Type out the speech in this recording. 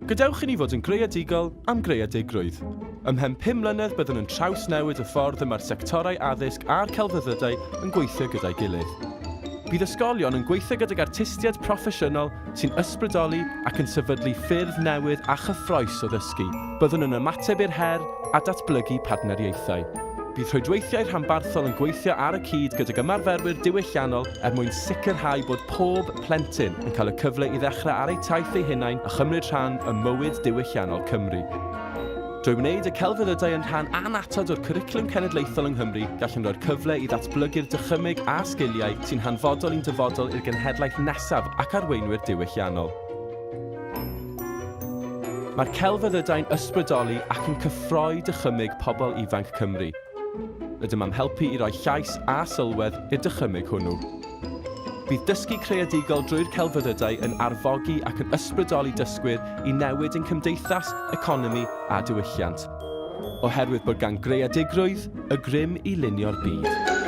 Gadewch i ni fod yn greadigol am greadigrwydd. Ymhen pum mlynedd byddwn yn trawsnewid y ffordd y mae'r sectorau addysg a'r celfyddydau yn gweithio gyda'i gilydd. Bydd ysgolion yn gweithio gydag artistiaid proffesiynol sy'n ysbrydoli ac yn sefydlu ffyrdd newydd a chyffrous o ddysgu. Byddwn yn ymateb i'r her a datblygu partneriaethau. Bydd rhwydweithiau rhanbarthol yn gweithio ar y cyd gydag ymarferwyr diwylliannol er mwyn sicrhau bod pob plentyn yn cael y cyfle i ddechrau ar eu taith eu hunain a chymryd rhan ym mywyd diwylliannol Cymru. Drwy wneud y celfyddydau yn rhan annatod o'r cwricwlwm cenedlaethol yng Nghymru, gallwn roi'r cyfle i ddatblygu'r dychymyg a sgiliau sy'n hanfodol i'n dyfodol i'r genhedlaeth nesaf ac arweinwyr diwylliannol. Mae'r celfyddydau'n ysbrydoli ac yn cyffroi dychymyg pobl ifanc Cymru. Rydym am helpu i roi llais a sylwedd i'r dychymyg hwnnw. Bydd dysgu creadigol drwy'r celfyddydau yn arfogi ac yn ysbrydoli dysgwyr i newid ein cymdeithas, economi a diwylliant. Oherwydd bod gan greadigrwydd y grym i lunio'r byd.